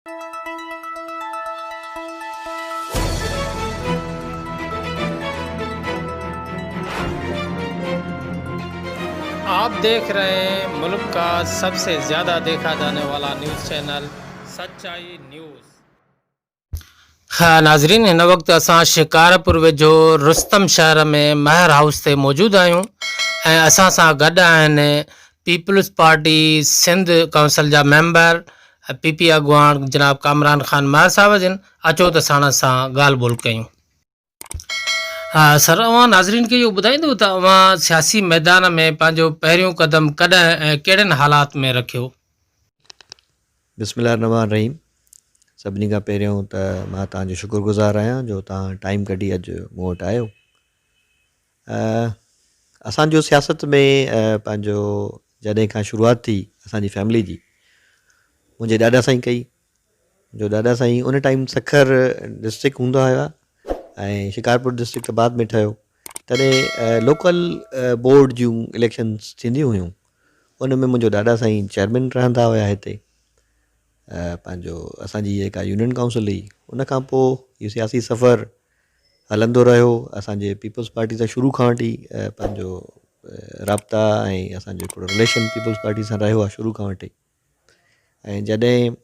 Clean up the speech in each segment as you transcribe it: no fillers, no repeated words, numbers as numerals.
आप देख रहे हैं मुल्क का सबसे ज्यादा देखा जाने वाला न्यूज़ चैनल सच्चाई न्यूज़। ناظرين هن وقت اسان شڪارپور ويجهو رستم شهر ۾ مهر هائوس تي موجود آهيون ۽ اسان سان گڏ آهن پيپلز پارٽي سنڌ ڪائونسل جا ميمبر ۽ پي پي اڳواڻ جناب ڪامران خان مهر صاحب جن اچو ته ساڻس سان ڳالهه ٻولهه ڪيون. ها سر اوهان ناظرين کي اهو ٻڌائيندو ته اوهان سياسي ميدان ۾ پنهنجو پهريون قدم ڪڏهن ۽ ڪهڙن حالات ۾ رکيو؟ بسم الله الرحمٰن الرحيم سڀني کان پهريون ته مان توهان جو شڪر گذار آهيان جو توهان ٽائيم ڪڍي اڄ مون وٽ آيو اسان جو سياست ۾ پنهنجو جڏهن کان شروعات ٿي اسان جي فيملي جي منهنجي ڏاڏا سائين ڪئي جو ڏاڏا سائين ان ٽائيم سکر ڊسٽرڪٽ هوندا هيا ۽ شڪارپور ڊسٽرڪٽ ته بعد ۾ ٺهيو تڏهن لوڪل بورڊ جون اليڪشنس ٿينديون هيون ان ۾ منهنجو ڏاڏا سائين چيئرمين رهندا هيا هتي پنهنجو اسان جي جيڪا يونين ڪائونسل هئي ان کان پوء اهو سياسي سفر هلندو رهيو اسان جي پيپلز پارٽي سان شروع کان وٺي پنهنجو رابطا ۽ اسان جو هڪڙو رليشن پيپلز پارٽي سان رهيو آهي شروع کان وٺي ۽ جڏهن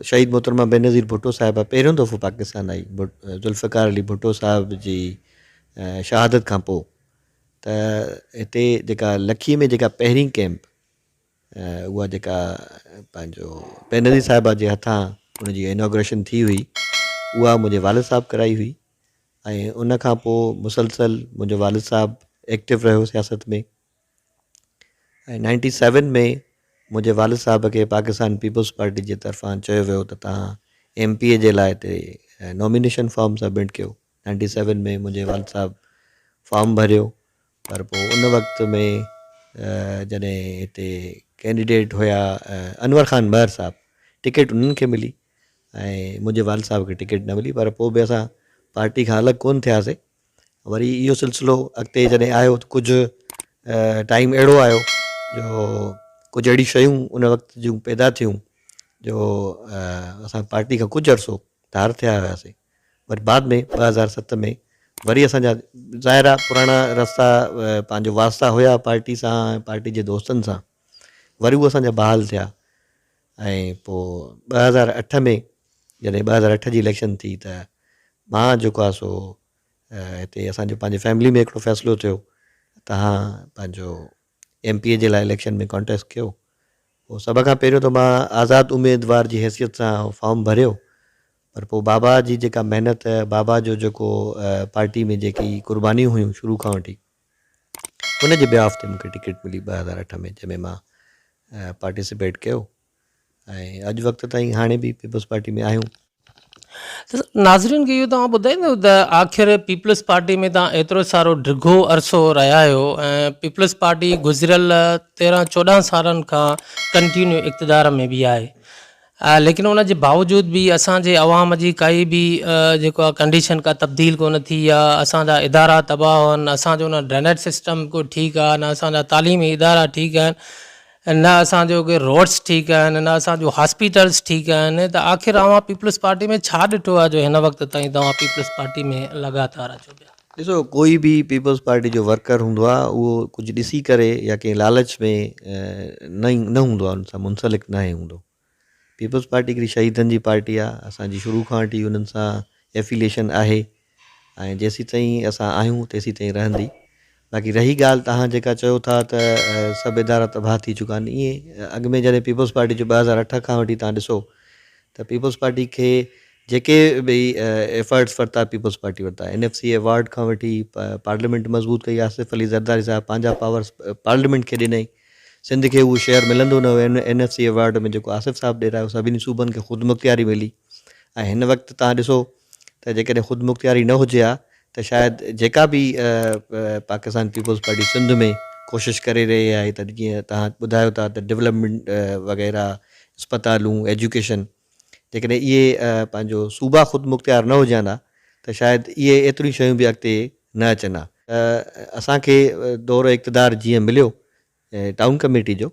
شهيد محترمه بينظير ڀٽو صاحبه پهريون دفعو پاڪستان آئي ذوالفقار علي ڀٽو صاحب جي شهادت کان پوء ته هتي جيڪا لکي ۾ جيڪا پهرين ڪئمپ اها جيڪا پنهنجو بينظير صاحبه جي هٿان ان جي انوگريشن ٿي هئي اها منهنجي والد صاحب ڪرائي هئي ۽ ان کان پوء مسلسل منهنجو والد صاحب ايڪٽو رهيو سياست ۾ ۽ نائنٽي سيون ۾ منهنجي والد صاحب کي پاڪستان پيپلز پارٽي جي طرفان چيو ويو ته توهان ايم پي اي جي لاء هتي نامينيشن فارم سبمٽ ڪيو. نائنٽي سيون ۾ منهنجي والد صاحب فارم ڀريو پر پوء ان وقت ۾ جڏهن هتي ڪينڊيڊيٽ هيا انور خان مهر صاحب ٽڪيٽ انهن کي ملي ۽ منهنجي والد صاحب کي ٽڪيٽ نه ملي پر پوء به اسان پارٽي کان الڳ ڪونه ٿياسي. وري اهو سلسلو اڳتي جڏهن آيو ته ڪجهه ٽائيم اهڙو آيو جو ڪجهه اهڙيون شيون ان وقت جون پيدا ٿيون جو اسان پارٽي کان ڪجهه عرصو ڌار ٿيا هياسي وري بعد ۾ 2007 ۾ وري اسان جا ظاهر آهي پراڻا رستا پنهنجو واسطا هيا پارٽي سان پارٽي جي دوستن سان وري هو اسان جا بحال ٿيا ۽ پوء 2008 ۾ جڏهن 2008 جي اليڪشن ٿي ته مان جيڪو آهي سو هتي اسان جو پنهنجي فيملي ۾ هڪڙو فيصلو ٿيو تهان پنهنجو ايم پي اي جي لاء اليڪشن ۾ ڪانٽيسٽ ڪيو پوء سڀ کان پهريون ته مان آزاد اميدوار جي حيثيت سان فارم ڀريو پر پوء بابا جي جيڪا محنت بابا جو جيڪو پارٽي ۾ جيڪي قربانيون هيون شروع کان وٺي ان جي بيهاف تي مونکي ٽڪيٽ ملي 2008 ۾ جنهن ۾ مان پارٽيسپيٽ ڪيو ۽ اڄ وقت تائين هاڻي به پيپلز پارٽي ۾ آهيون. ته ناظرين کي اهو توهان ٻڌائيندو ته آخر پيپلز پارٽي ۾ توهان ايترو سارو ڊگهو عرصو رهيا آهيو ۽ پيپلز پارٽي گذريل 13 14 سالن کان ڪنٽينيو اقتدار ۾ به آهي ليڪن ان جي باوجود به اسان جي عوام جي ڪائي به جيڪو آهي ڪنڊيشن ڪا تبديل ڪونه ٿي آهي اسان جا ادارا تباهه آهن اسان جو نه ڊرينيج سسٽم ڪو ٺيڪ آهي نه اسان جا تعليمي ادارا ٺيڪ آهن نه اسان جو ڪي روڊس ٺيڪ آهن نه اسان جون هاسپيٽلس ٺيڪ آهن ته آخر اوهان پيپلز پارٽي ۾ ڇا ڏٺو آهي جو هن وقت تائين توهان پيپلز پارٽي ۾ لڳاتار اچو پيا. ڏسو ڪوئي به پيپلز پارٽي جو ورڪر هوندو آهي اهو ڪجهه ڏسي ڪري يا ڪنهن لالچ ۾ نه نه هوندو آهي ان سان منسلڪ ناهي هوندو. پيپلز پارٽي هڪڙي شهيدن جي پارٽي آ اسان جي شروع کان وٺي انهن سان ايفيليشن آهي ۽ جيسيتائين اسان آهيون تيسيتائين رهندي باقي رهي ڳالهه توهان جيڪا چيو ٿا ته سڀ ادارا تباهه ٿي چڪا آهن ائين اڳ ۾ جڏهن پيپلز پارٽي جو 2008 کان وٺي توهان ڏسو ته پيپلز پارٽي کي جيڪي به ايفرٽس ورتا پيپلز پارٽي ورتا اين ايف سي ايوارڊ کان وٺي پارليامينٽ مضبوط ڪئي آصف علي زرداري صاحب پنهنجا پاورس پارليامينٽ کي ڏنائين سنڌ کي اهو شيئر ملندو نه هو اين ايف سي ايوارڊ ۾ جيڪو آصف صاحب ڏيرايو سڀني صوبن کي خودمختياري ملي ۽ هن وقت توهان ڏسو ته جيڪڏهن خودمختياري نه هجي ها ته شايد جيڪا به پاڪستان پيپلز پارٽي سنڌ ۾ ڪوشش ڪري رهي آهي ته جيئن توهان ٻڌايو ٿا ته ڊولپمينٽ وغيره اسپتالون ايجوڪيشن جيڪڏهن اهي پنهنجو صوبا خودمختيار نه هجن ها ته شايد اهي ايتريون شيون به اڳتي نه اچن ها. اسان کي دور اقتدار جيئن مليو ٽائون ڪميٽي جو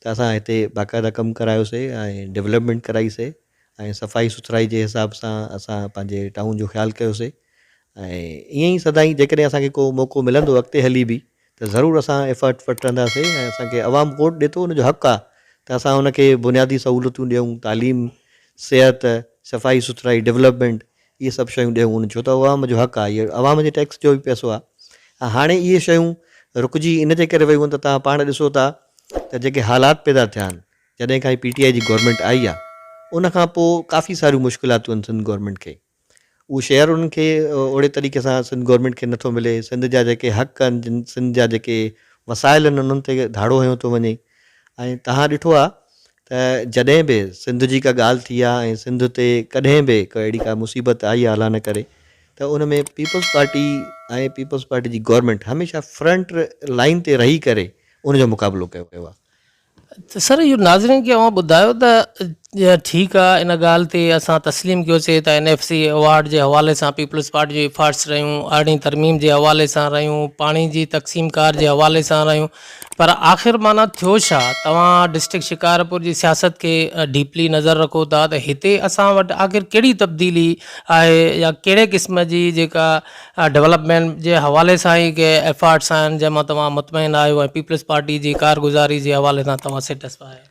ته اسان هتي باقاعده ڪم ڪرايوسي ۽ ڊولپمينٽ ڪرائي سي ۽ صفائي سٿرائي جي حساب سان اسان پنهنجي ٽائون جو خيال ڪيوسي ۽ ائين ئي سدائين جيڪڏهن اسان کي ڪو موقعو ملندو اڳتي هلي به ته ضرور اسان ايفرٽ وٺنداسي ۽ اسان کي عوام ووٽ ڏي ٿو ان جو حق آ ته اسان ان کي بنيادي سهولتون ڏيون تعليم صحت صفائي سٿرائي ڊولپمينٽ اهي سڀ شيون ڏيون ان ڇو ته عوام جو حق آ اهي عوام جي ٽيڪس جو به پئسو آ ۽ هاڻي اهي شيون رڪجي ان جي ڪري ويون آهن ته توهان پاڻ ڏسو ٿا ته جيڪي حالات پيدا ٿيا آهن جڏهن کان هي پي ٽي آء جي گورنمينٽ آئي آ ان کان پوء ڪافي ساريون مشڪلاتون آهن سنڌ گورنمينٽ کي اهو شيئر انهن کي اوڙي طريقي سان سنڌ گورنمينٽ کي نٿو ملي سنڌ جا جيڪي حق آهن جن سنڌ جا جيڪي وسائل آهن انهن تي ڌاڙو هنيو ٿو وڃي ۽ تهان ڏٺو آ ته جڏهن به سنڌ جي ڪا ڳالهه ٿي آ ۽ سنڌ تي ڪڏهن به ڪا اهڙي ڪا مصيبت آئي آ الله نه ڪري ته ان ۾ پيپلز پارٽي ۽ پيپلز پارٽي جي گورنمينٽ هميشه فرنٽ لائين تي رهي ڪري ان جو مقابلو ڪيو آ. ته سر اهو ناظرين کي اوهان ٻڌايو ته ٺيڪ آ ان ڳالهه تي اسان تسليم ڪيوسي ته اين ايف سي ايوارڊ جي حوالي سان پيپلز پارٽي جون افارٽس رهيون ارڙهين ترميم جي حوالي سان رهيون پاڻي جي تقسيم ڪار جي حوالي سان رهيون پر آخر معنيٰ ٿيو ڇا توهان ڊسٽرڪٽ شڪارپور جي سياست کي ڊيپلي نظر رکو ٿا ته هتي اسان وٽ آخر ڪهڙي تبديلي آهي يا ڪهڙي قسم جي جيڪا ڊولپمينٽ جي حوالي سان ئي ڪي ايفارٽس آهن جنهن مان توهان مطمئن آهيو ۽ پيپلز پارٽي جي ڪارگذاري جي حوالي سان توهان سيٽسفاء آهيو.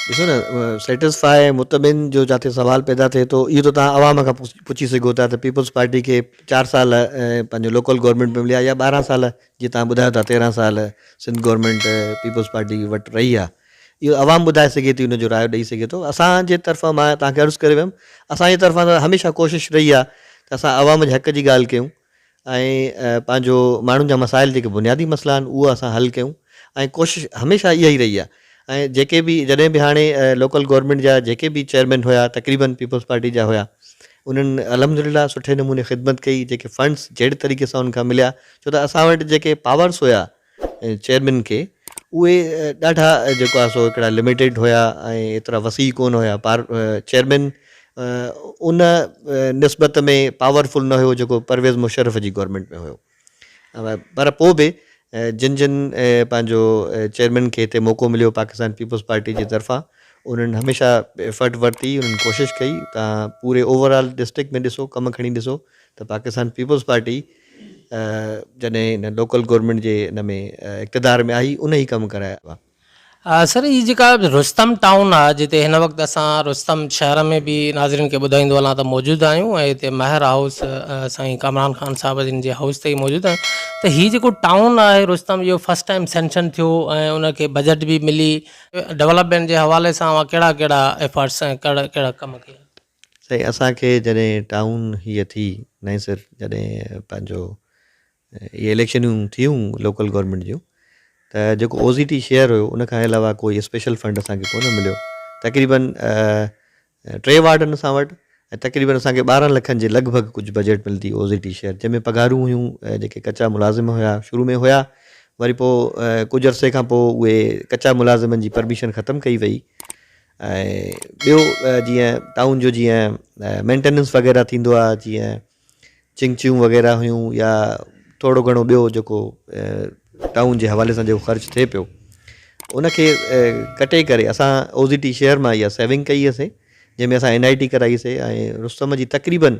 ڏسو نه سيٽسفاء ۽ مطمئن جو جاتي سوال پيدا ٿئي ٿو اهو ته توهان عوام کان پڇي سگهو ٿا ته پيپلز پارٽي کي چار سال پنهنجو لوڪل گورنمينٽ ۾ مليا يا 12 سال جيئن توهان ٻڌايو ٿا 13 سال سنڌ گورنمينٽ پيپلز پارٽي وٽ رهي آهي اهو عوام ٻڌائي سگهي ٿي ان جو رايو ڏئي سگهي ٿو. اسان جي طرفان مان توهان کي عرض ڪري ويم اسان جي طرفان ته هميشه ڪوشش رهي آهي ته اسان عوام جي حق جي ڳالهه ڪيون ۽ پنهنجو ماڻهن جا مسائل جيڪي بنيادي مسئلا آهن اهو اسان حل ڪيون ۽ ڪوشش هميشه اها ئي رهي آهي ۽ جيڪي به جڏهن به هاڻي لوڪل گورنمينٽ جا جيڪي به چيئرمين هيا تقريبن پيپلز پارٽي جا هيا انهن الحمد لله سٺي نموني خدمت ڪئي جيڪي فنڊس جهڙي طريقي سان انهن کان مليا ڇو ته اسان وٽ جيڪي پاورس هيا چيئرمين کي اهي ڏاڍا جيڪو آهي سو هڪڙا لميٽيڊ هيا ۽ ايترا وسيع ڪونه هيا پار چيئرمين ان نسبت ۾ پاورفل نه هيو جيڪو پرويز مشرف جي گورنمينٽ ۾ هيو پر پوء به جن جن پنهنجو چيئرمين کي هتي موقعو مليو پاڪستان پيپلز پارٽي جي طرفان انهن هميشه ايفرٽ ورتي انهن ڪوشش ڪئي تان پوري اوور آل ڊسٽرڪٽ ۾ ڏسو ڪم کڻي ڏسو ته پاڪستان پيپلز پارٽي جڏهن هن لوڪل گورنمينٽ جي ان ۾ اقتدار ۾ آئي ان ئي ڪم ڪرايا هئا. سر هي جيڪا رستم ٽائون آ جتي هن وقت اسان رستم شهر ۾ به ناظرين کي ٻڌائيندو هلان ته موجود آهيون ۽ هتي مهر هائوس سائين ڪامران خان صاحب جن جي هائوس تي ئي موجود آهيون ته هي جيڪو ٽائون آهي رستم اهو فرسٽ ٽائيم سينشن ٿيو ۽ ان کي بجيٽ به ملي ڊولپمينٽ جي حوالي سان اوهان ڪهڙا ڪهڙا ايفرٽس ۽ ڪهڙا ڪهڙا ڪم ڪيا. سائين اسان کي جڏهن ٽائون هيء ٿي نئين سر جڏهن پنهنجو اهي اليڪشنون ٿيون لوڪل گورنمينٽ جون ته جيڪو او زي ٽي شيئر هيو ان کان علاوه ڪوئي اسپيشل فنڊ اسان کي ڪونه مليو تقريبن ٽي وارڊ آهن اسان وٽ ۽ تقريبن اسان کي 12 لکن جي لڳ ڀڳ ڪجهه بجيٽ ملندي او زي ٽي شيئر جنهن ۾ پگهارون هيون جيڪي ڪچا ملازم هيا شروع ۾ هيا وري پوء ڪجهه عرصي کان پوء اهي ڪچا ملازمن جي پرميشن ختم ڪئي وئي ۽ ٻيو جيئن ٽائون جو جيئن مينٽيننس وغيره ٿيندو آهي جيئن چنگچيون وغيره هيون يا ٿورو گهڻو ٻيو جيڪو ٽائون جي حوالي سان جيڪو خرچ ٿئي پيو ان کي ڪٽي ڪري اسان او زي ٽي شيئر مان اها سيونگ ڪئي سي جنهن ۾ اسان اين I ٽي ڪرائي سي ۽ رستم جي تقريبن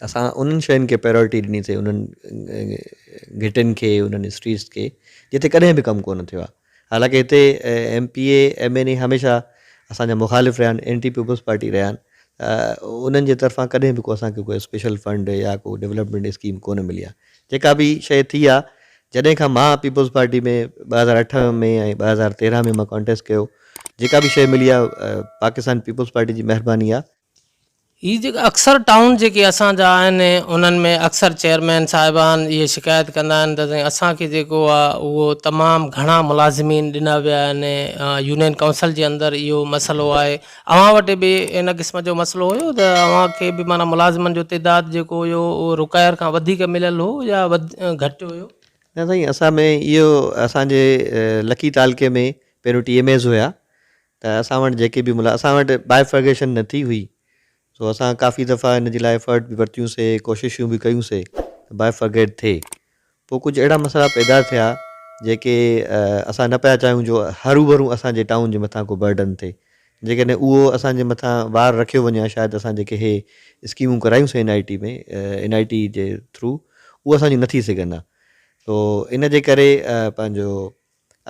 اسان انهن شين کي پريورٽي ڏني سي انهن گهٽين کي انهن اسٽريٽس کي جتي ڪڏهن به ڪم ڪونه ٿيو آهي حالانڪه هتي M P A M N A هميشه اسان جا مخالف رهيا آهن اينٽي پيپلز پارٽي رهيا آهن انهن جي طرفان ڪڏهن به ڪو اسان کي ڪو اسپيشل فنڊ يا ڪو ڊولپمينٽ اسڪيم ڪونه ملي آهي جيڪا به شيء ٿي آهي جڏهن کان مان پيپلز پارٽي ۾ 2008 ۾ ۽ 2013 ۾ مان ڪانٽيسٽ ڪيو جيڪا به شيء ملي آهي پاڪستان پيپلز پارٽي جي مهرباني آهي. هي جيڪا اڪثر ٽائون جيڪي اسان جا آهن انهن ۾ اڪثر چيئرمين صاحبان اهي شڪايت ڪندا آهن ته سائين اسان کي جيڪو آهي اهو تمام گهڻا ملازمين ڏنا ويا آهن يونين ڪائونسل جي اندر اهو مسئلو آهي اوهان وٽ به ان قسم جو مسئلو هيو ته اوهان کي به معنيٰ ملازمن جو تعداد جيڪو هيو اهو رڪائر کان وڌيڪ مليل هو يا گهٽ هيو؟ نه سائين اسان ۾ اهو اسان جي لکي تعلقي ۾ پهريون ٽي ايم ايز هيا ته اسان وٽ جيڪي به ملا اسان وٽ بائفرگيشن نه ٿي هئي سو اسان ڪافي دفعا ان جي لاء ايفرٽ به ورتيون سي ڪوششون به ڪيون سي ته بائفرگيٽ ٿئي پوء ڪجهه اهڙا مسئلا پيدا ٿيا جيڪي اسان نه پيا چاهيون جو هروڀرو اسان جي ٽائون جي مٿان ڪو برڊن ٿئي. جيڪڏهن اهو اسان جي مٿان بار رکيو وڃي ها شايد اسان جيڪي هي اسڪيمون ڪرايون سين N I T ۾ N I T جي ٿرو اهو اسان جون نه ٿي سگهن ها سو ان جي ڪري پنهنجو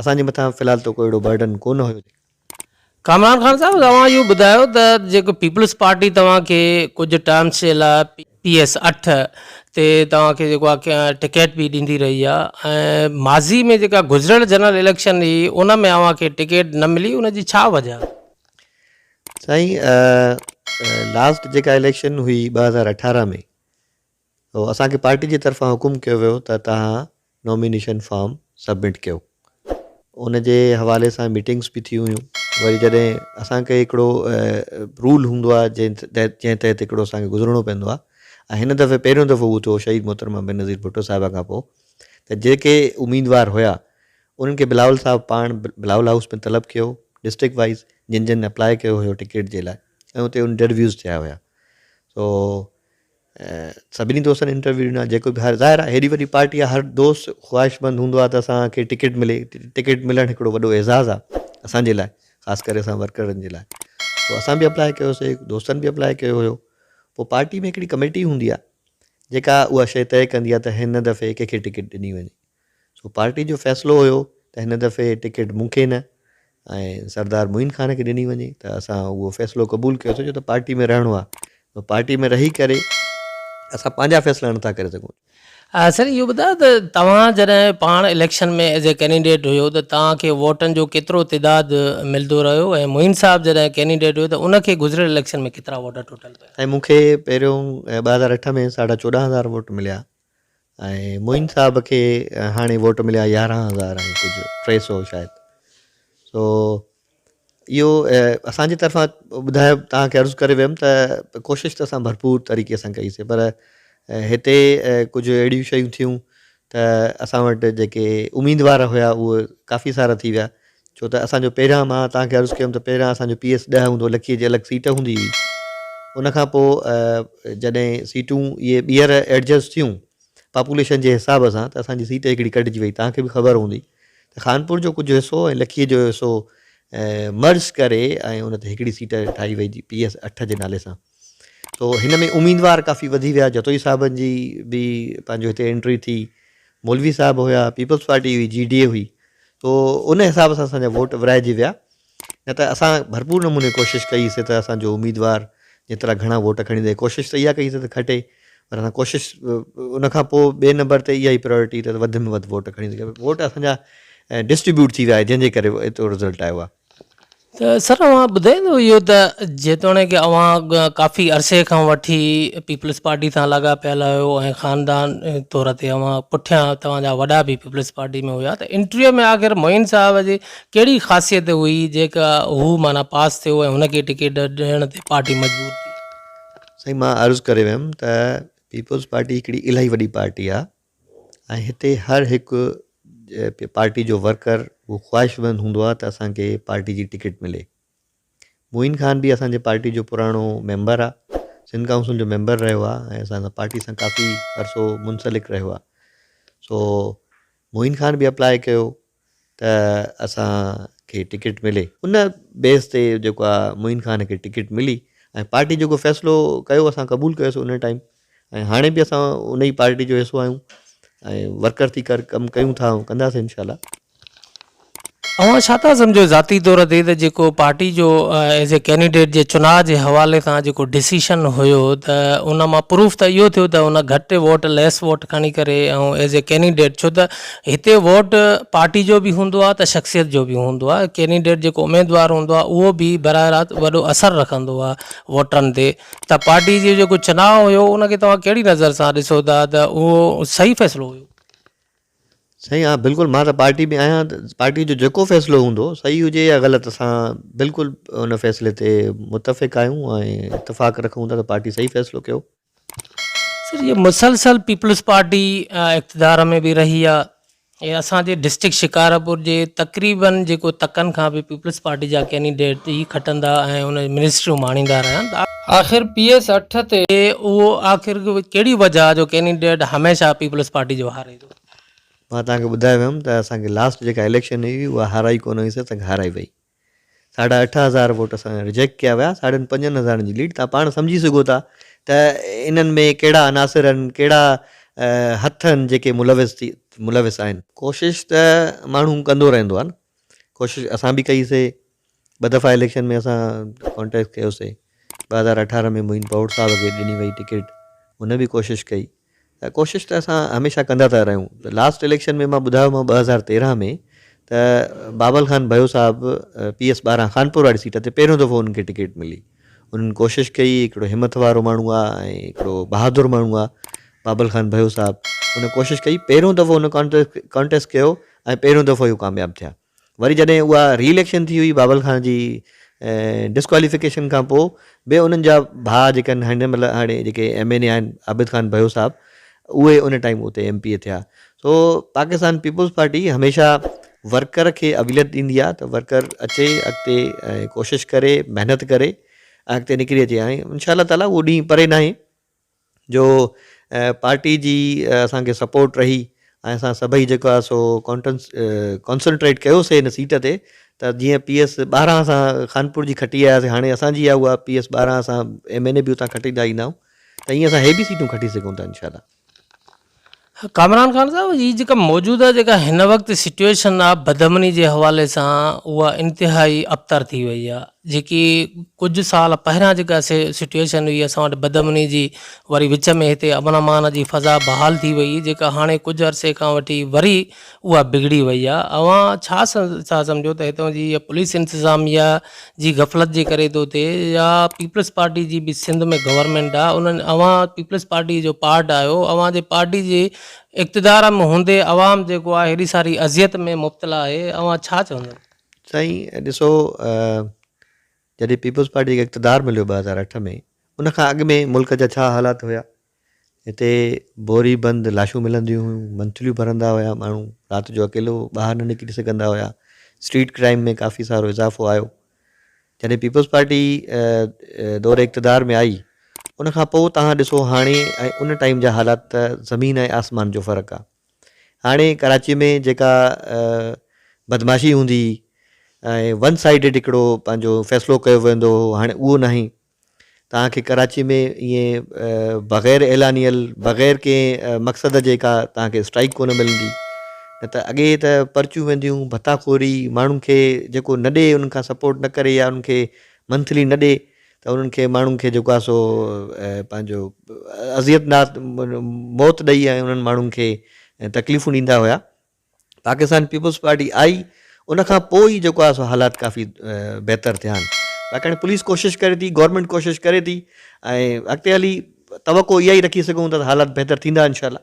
اسان جي مٿان في الحال ته ڪو اهڙو برڊن ڪونه هيو. ڪامران خان صاحب اوهان اهو ٻڌايو ته جيڪو پيپلز پارٽي توهان کي ڪجهه ٽرمس جي لاء پي ايس اٺ تي توهان کي جيڪو آهي ٽڪيٽ به ڏيندي رهي آهي ۽ ماضي ۾ جيڪا گذريل جنرل اليڪشن هئي ان ۾ اوهان کي ٽڪيٽ نه ملي ان جي ڇا وجه آهي؟ سائين لاسٽ جيڪا اليڪشن هئي 2018 ۾ تو اسان کي پارٽي جي طرفان حڪم ڪيو ويو ته توهان نامينيشن فارم سبمٽ ڪيو. ان جي حوالي سان ميٽنگس به ٿيون هيون. وري جڏهن اسان کي هڪڙو رول هوندو آهي جنهن تحت هڪڙو اسان کي گذرڻو پوندو آهي ۽ هن دفعي پهريون دفعو اهو ٿيو شهيد محترمه بينظير ڀٽو صاحبه کان پوء ته جيڪي اميدوار هيا انهن کي بلاول صاحب پاڻ بلاول هائوس ۾ طلب ڪيو ڊسٽرڪٽ وائيز جن جن اپلاء ڪيو هيو ٽڪيٽ جي لاء ۽ اتي انٽرويوز ٿيا هيا سو سڀني دوستن انٽرويو ڏنا جيڪو به هر ظاهر آهي هيڏي وڏي پارٽي آهي هر دوست خواهشمند هوندو آهي ته اسان کي ٽڪيٽ ملي ٽڪيٽ ملڻ هڪڙو وڏو اعزاز آهي اسان جي لاء خاص ڪري اسان ورڪرن جي لاء پوء اسان به اپلاء ڪيوسي دوستن به اپلاء ڪيو هيو پوء پارٽي ۾ هڪڙي ڪميٽي هوندي آهي جيڪا اها شيء طئي ڪندي آهي ته هن دفعي ڪنهن کي ٽڪيٽ ڏني وڃي سو پارٽي جو فيصلو هيو ته هن دفعي ٽڪيٽ مون کي نه ۽ سردار معين خان کي ڏني وڃي ته اسان اهو فيصلو قبول ڪيوسين ڇو ته پارٽي ۾ رهڻو آهي ته پارٽي ۾ رهي ڪري اسان پنهنجا فيصلا نٿا ڪري سگهون. سر اهو ٻڌايو ته توهان جڏهن پاڻ اليڪشن ۾ ايز اي ڪينڊيڊيٽ هيو ته توهان کي ووٽن جو ڪيترو تعداد ملندو رهيو ۽ معين صاحب جڏهن ڪينڊيڊيٽ هيو ته ان کي گذريل اليڪشن ۾ ڪيترا ووٽ ٽوٽل پيا؟ سائين مون کي پهريون 2008 ۾ ساڍا 14 هزار ووٽ مليا ۽ معين صاحب کي هاڻي ووٽ مليا 11 هزار ۽ ڪجهه 300 شايد سو اهو اسان جي طرفان ٻڌايو توهان کي عرض ڪري ويم ته ڪوشش ته اسان ڀرپور طريقي سان ڪئي سي پر هتي ڪجهه اهڙيون شيون ٿيون ته اسان وٽ جيڪي اميدوار هيا اهي ڪافي سارا ٿي ويا ڇو ته اسان جو پهريان مان توهان کي عرض ڪيم ته پهريان اسان جو پي ايس 10 هوندو هو لکيء جي الڳ سيٽ هوندي هئي ان کان پوء جڏهن سيٽون اهي ٻيهر ايڊجسٽ ٿيون پاپوليشن جي حساب سان ته اسان جي سيٽ هڪڙي ڪٽجي وئي توهان کي به خبر هوندي ته خانپور جو ڪجهه حصو ۽ لکيء جو حصو مرج ڪري ۽ ان تي هڪڙي سيٽ ٺاهي وئي پي ايس 8 جي نالي سان سو هن ۾ اميدوار ڪافي وڌي ويا جتوئي صاحبن جي به پنهنجو هتي انٽري ٿي مولوي صاحب هيا پيپلز پارٽي هئي جي ڊي اي هئي تو ان حساب سان اسان جا ووٽ ورهائجي ويا نه ته اسان ڀرپور نموني ڪوشش ڪئي سي ته اسان جو اميدوار جيترا گهڻا ووٽ کڻي ڏي ڪوشش ته اها ڪئي سي ته کٽي پر اسان ڪوشش ان کان پوء ٻئي نمبر تي اها ئي پرائرٽي ته وڌ ۾ وڌ ووٽ کڻي سگهي ووٽ اسان جا ڊسٽريبيوٽ ٿي ويا جنهن جي ڪري ايترو رزلٽ آيو آهي. ته سر اوهان ٻڌائيندو اهو ته جيتوڻيڪ اوهان ڪافي عرصي کان وٺي پيپلز پارٽي سان لاڳاپيل آهيو ۽ خاندان طور تي اوهان پٺيان توهان جا وڏا به پيپلز پارٽي ۾ هيا ته انٽرويو ۾ آخر معين صاحب جي ڪهڙي خاصيت هئي جيڪا هو معنيٰ پاس ٿيو ۽ هن کي ٽڪيٽ ڏيڻ تي پارٽي مجبور ٿي. سائين مان عرض ڪري ويم ته پيپلز پارٽي هڪڙي الاهي وڏي پارٽي آهي ۽ هتي هر هڪ پارٽي جو ورڪر اهو خواهشمند هوندو آهي ته اسان کي پارٽي جي ٽڪيٽ ملي. معين خان به اسان جي پارٽي جو پراڻو ميمبر آهي، سنڌ ڪائونسل جو ميمبر رهيو آهي ۽ اسان سان پارٽي سان ڪافي عرصو منسلڪ رهيو آهي. سو معين خان به اپلاء ڪيو ته اسان کي ٽڪيٽ ملي. ان بيس تي جيڪو آ معين خان کي ٽڪيٽ ملي ۽ پارٽي جيڪو فيصلو ڪيو اسان قبول ڪيوسين ان ٽائيم ۽ هاڻي به اسان ان ئي پارٽي جو حصو آهيون ۽ ورڪر ٿي ڪر ڪم ڪيون ٿا ۽ ڪنداسين انشاء الله. اوهان ڇا ٿا سمجهو ذاتي طور تي ته جيڪو پارٽي جو ايز اي ڪينڊيڊيٽ جي چناء جي حوالي سان جيڪو ڊسيشن هيو ته ان مان پروف ته اهو ٿيو ته ان گهٽ ووٽ ليس ووٽ کڻي ڪري ۽ ايز اي ڪينڊيڊيٽ ڇو ته هتي ووٽ پارٽي جو به هوندو آهي ته شخصيت جو به هوندو آهي ڪينڊيڊيٽ جيڪو اميدوار هوندو آهي اهو به براهه راست وڏو اثر رکندو آهي ووٽرن تي ته پارٽي جو جيڪو چناء هيو ان کي توهان ڪهڙي نظر سان ڏسو ٿا ته اهو صحيح فيصلو هيو؟ سائين ها بلڪل مان ته پارٽي ۾ آهيان ته پارٽي جو جيڪو فيصلو هوندو صحيح هجي يا غلط اسان بلڪل ان فيصلي تي متفق آهيون ۽ اتفاق رکون ٿا ته پارٽي صحيح فيصلو ڪيو. سر هي مسلسل پيپلز پارٽي اقتدار ۾ به رهي آ ۽ اسان جي ڊسٽرڪٽ شڪارپور جي تقريبن جيڪو تڪن کان به پيپلز پارٽي جا ڪينڊيڊيٽ ئي کٽندا ۽ ان منسٽريون ماڻيندا رهيا آهن ته آخر پي ايس 8 تي اهو آخر ڪهڙي وجه آ جو ڪينڊيڊيٽ هميشه پيپلز پارٽي جو هاري ٿو. مان توهان کي ٻڌائي ويم ته اسان کي لاسٽ جيڪا اليڪشن هئي اها هارائي ڪونه هئي سي اسان کي هارائي وئي. ساڍا 8000 ووٽ اسان جا رجيڪٽ ڪيا ويا، ساڍن پنجن هزارن جي ليڊ. توهان پاڻ سمجهي سگهو ٿا ته انهن ۾ ڪهڙا عناصر آهن، ڪهڙا هٿ آهن جيڪي ملوث ٿي ملوث آهن. ڪوشش ته ماڻهو ڪندو رهندو آهي نه، ڪوشش اسان به ڪئي سي، ٻه دفعا اليڪشن ۾ اسان ڪانٽيسٽ ڪيو سي، 2018 ۾ معين پهوڙ صاحب کي ڏني وئي ٽڪيٽ، هن به ڪوشش ڪئي. ته ڪوشش ته اسان هميشه ڪندا ٿا رهيون. لاسٽ اليڪشن ۾ مان ٻڌايومانو 2013 ۾ ته بابل خان ڀيو صاحب پي ايس 12 خانپور واري سيٽ تي پهريون دفعو انهن کي ٽڪيٽ ملي. انهن ڪوشش ڪئي، هڪڙو همٿ وارو ماڻهو آ ۽ هڪڙو بهادر ماڻهو آ بابل خان ڀيو صاحب، ان ڪوشش ڪئي، پهريون دفعو ان ڪانٽيسٽ ڪيو ۽ پهريون دفعو اهو ڪامياب ٿيا. وري جڏهن اها ري اليڪشن ٿي هئي بابل خان جي ڊسڪواليفڪيشن کان پوء به انهن جا ڀاء جيڪي آهن هن مهل هاڻي جيڪي ايم اين اي آهن عابد خان ڀيو صاحب اهي ان ٽائيم اتي ايم پي اي ٿيا. سو پاڪستان پيپلز پارٽي هميشه ورڪر کي اوليت ڏيندي آهي ته ورڪر اچي اڳتي ۽ ڪوشش ڪري محنت ڪري ۽ اڳتي نڪري اچي ۽ انشاء الله تعاليٰ اهو ڏينهن پري ناهي جو پارٽي جي اسان کي سپورٽ رهي ۽ اسان سڀئي جيڪو آهي سو ڪانسنٽريٽ ڪيوسي هن سيٽ تي ته جيئن پي ايس 12 اسان خانپور جي کٽي آياسي هاڻي اسان جي آهي اها پي ايس 12 اسان ايم اين اي به اتان کٽيندا ايندا آهيون ته ائين اسان هي به سيٽون کٽي سگهون ٿا انشاء الله. ڪامران خان صاحب هي جيڪا موجوده جيڪا هن وقت سچوئيشن آ بدامني جي حوالي سان اها انتهائي ابتر ٿي وئي آ جيڪي ڪجهه سال پهريان جيڪا سچوئيشن هئي اسان وٽ بدامني جي وري وچ ۾ هتي امن امان جي فضا بحال ٿي وئي جيڪا هاڻي ڪجهه عرصي کان وٺي وري اها بگڙي وئي آ اوهان ڇا ٿا سمجهو ته هتان جي پوليس انتظاميه جي غفلت جي ڪري ٿو ٿئي يا پيپلز پارٽي جي به سنڌ ۾ گورنمينٽ آ انهن اوهان پيپلز پارٽي جو پارٽ آهيو اوهان جي پارٽي جي اقتدار ۾ هوندي عوام جيڪو آهي هيڏي ساري اذيت ۾ مبتلا آهي اوهان ڇا چوندو؟ سائين ڏسو جڏهن پيپلز پارٽي کي اقتدار مليو 2008 ۾ ان کان اڳ ۾ ملڪ جا ڇا حالات هيا هتي بوري بند لاشون ملنديون هيون، منٿليون ڀرندا هيا ماڻهو، رات جو اڪيلو ٻاهر نه نڪري سگهندا هيا، اسٽريٽ ڪرائيم ۾ ڪافي سارو اضافو آيو. جڏهن پيپلز پارٽي دور اقتدار ۾ آئي ان کان پوء توهان ڏسو هاڻي ۽ ان ٽائيم جا حالات ته زمين ۽ آسمان جو فرق آ. هاڻي ڪراچي ۾ جيڪا بدمعاشي هوندي هئي ۽ ون سائيڊڊ هڪڙو پنهنجو فيصلو ڪيو ويندو هو هاڻي اهو ناهي. توهان کي ڪراچي ۾ ائين بغير اعلانيل بغير ڪنهن مقصد جي ڪا توهان کي اسٽرائيڪ ڪونه ملندي نه ته اڳي ته پرچيون وينديون ڀتا خوري ماڻهن کي جيڪو نه ڏي انهن کان سپورٽ نه ڪري يا انهن کي منٿلي نه ڏي ته انهن کي ماڻهن کي جيڪو آهي سو پنهنجو اذيت ناڪ موت ڏئي ۽ انهن ماڻهن کي تڪليفون ڏيندا هيا. پاڪستان پيپلز پارٽي آئي ان کان پوء ئي جيڪو آهي سو حالات ڪافي بهتر ٿيا آهن ڇاڪاڻ پوليس ڪوشش ڪري ٿي گورنمينٽ ڪوشش ڪري ٿي ۽ اڳتي هلي توقع اها ئي رکي سگهون ٿا ته حالات بهتر ٿيندا انشاء الله.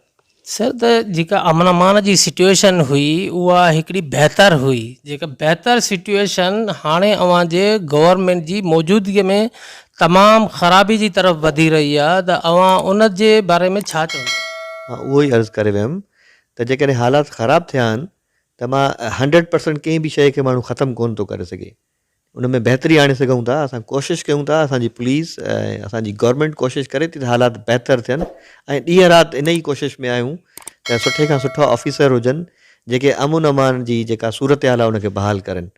سر ته جيڪا امن امان جي سچوئيشن هئي اها هڪڙي بهتر هئي جيڪا بهتر سچوئيشن هاڻي اوهان جي گورنمينٽ جي موجودگي ۾ تمام خرابي جي طرف وڌي رهي آهي ته اوهان ان جي باري ۾ ڇا چوندو؟ مان اهو ئي عرض ڪري ويم ته جيڪڏهن حالات خراب ٿيا آهن ته مان هنڊريڊ پرسنٽ ڪنهن به شيء کي ماڻهو ختم ڪونه ٿو ڪري سگهي ان ۾ بهتري آڻي سگهون ٿا اسان ڪوشش ڪيون ٿا اسان جي پوليس ۽ اسان جي گورنمينٽ ڪوشش ڪري ٿي ته حالات بهتر ٿين ۽ ڏينهن رات ان ئي ڪوشش ۾ آهيون ته سٺي کان سٺا آفيسر هجن جيڪي امن امان جي جيڪا صورتحال آهي ان کي بحال ڪرن.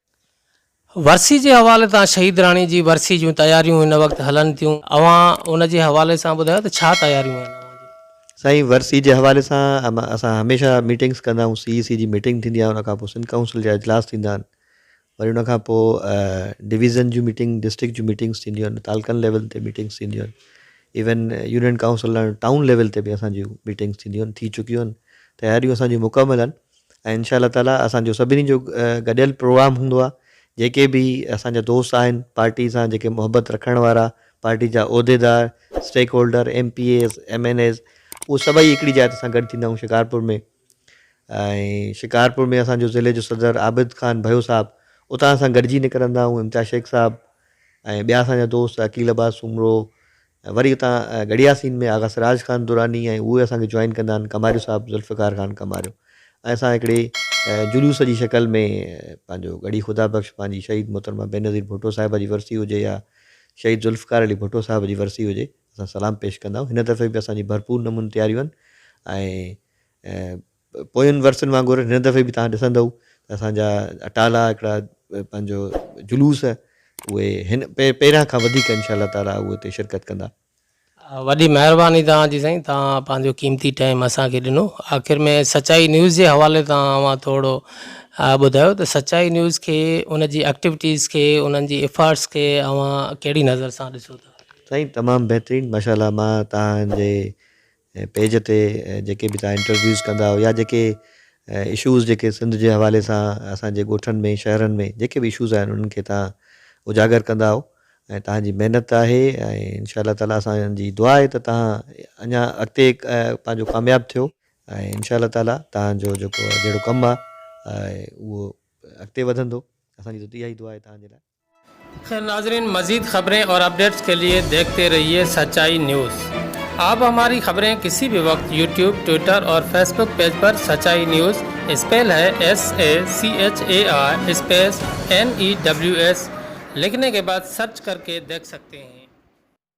ورسي جي حوالي تان شهيد راڻي جي ورسي جون تياريون هن وقت هلن ٿيون اوهان ان جي حوالي سان ٻڌايو ته ڇا تياريون آهن اوهان جون. سائين ورسي جي حوالي سان اسان هميشه ميٽنگس ڪندا آهيون سي اي سي جي ميٽنگ ٿيندي آهي ان کان پوء سنڌ ڪائونسل جا اجلاس ٿيندا آهن وري ان کان پوء ڊويزن جون ميٽنگ ڊسٽرڪٽ جون ميٽنگس ٿينديون آهن تعلقن ليول تي ميٽنگس ٿينديون آهن even union council town level تي به اسان جون ميٽنگس ٿينديون آهن ٿي چڪيون آهن تياريون اسان جون مڪمل آهن ۽ انشاء الله تعالي اسان جو سڀني جو گڏيل پروگرام هوندو آهي جيڪي به اسان جا دوست آهن پارٽي سان جيڪي محبت رکڻ وارا پارٽي جا عهديدار stake holder M P As M N As اهي سڀئي هڪڙي جاء تي اسان گڏ ٿيندا آهيون شڪارپور ۾ ۽ شڪارپور ۾ اسان جو ضلعي جو صدر عابد خان ڀيو صاحب اتان اسان گڏجي نڪرندا آهيون امتياز شيخ صاحب ۽ ٻيا اسان جا دوست عقيل عباس سومرو ۽ وري اتان ڳڙهياسين ۾ آغا سراج خان دراني ۽ اهي اسان کي جوائن ڪندا آهن ڪماريو صاحب ذوالفقار خان ڪماريو ۽ اسان هڪڙي جلوس جي شڪل ۾ پنهنجو ڳڙهي خدا بخش پنهنجي شهيد محترمه بينظير ڀٽو صاحبه جي ورسي هجي يا شهيد ذوالفقار علي ڀٽو صاحب جي ورسي هجي اسان سلام پيش ڪندا آهيون هن دفعي به اسان جي ڀرپور نموني تياريون آهن ۽ پوين ورسن وانگر هن دفعي به توهان ڏسندؤ ته اسان جا اٽالا هڪڙا پنهنجو جلوس اهي هن پهريان کان وڌيڪ انشاء الله تعالي اهي اتي شرڪت ڪندا. وڏي مهرباني توهان جي سائين توهان پنهنجو قيمتي ٽائيم اسان کي ڏنو آخر ۾ سچائي نيوز جي حوالي تان اوهان ٿورو ٻڌايو ته سچائي نيوز کي ان جي ايڪٽيوٽيز کي انهن جي افرٽس کي اوهان ڪهڙي نظر سان ڏسو ٿا. سائين تمام بهترين ماشاءالله مان توهان جي پيج تي جيڪي به توهان انٽرويوز ڪندا آهيو يا جيڪي اشوز جيڪي سنڌ جي حوالي سان اسان جي ڳوٺن ۾ شهرن ۾ جيڪي به اشوز آهن انهن کي توهان اجاگر ڪندا آهيو ۽ توهان جي محنت آهي ۽ انشاء الله تعالي اسان جي دعا آهي ته توهان اڃا اڳتي پنهنجو ڪامياب ٿيو ۽ انشاء الله تعالي توهان جو جيڪو جهڙو ڪم آهي اهو اڳتي وڌندو اسان جي ته اها ئي دعا آهي توهان جي لاء. خير ناظرين مزيد خبرين اور اپڊيٽس کے لئي ديکتي رهيي سچائي نيوز آپ هماري خبرين ڪسي به وقت يوٽيوب ٽوئٽر اور فيسبوڪ پيج پر سچائي news spell he S A C H A I space N E W S لکني ڪي بعد سرچ ڪر ڪي ديک سڪتي هين.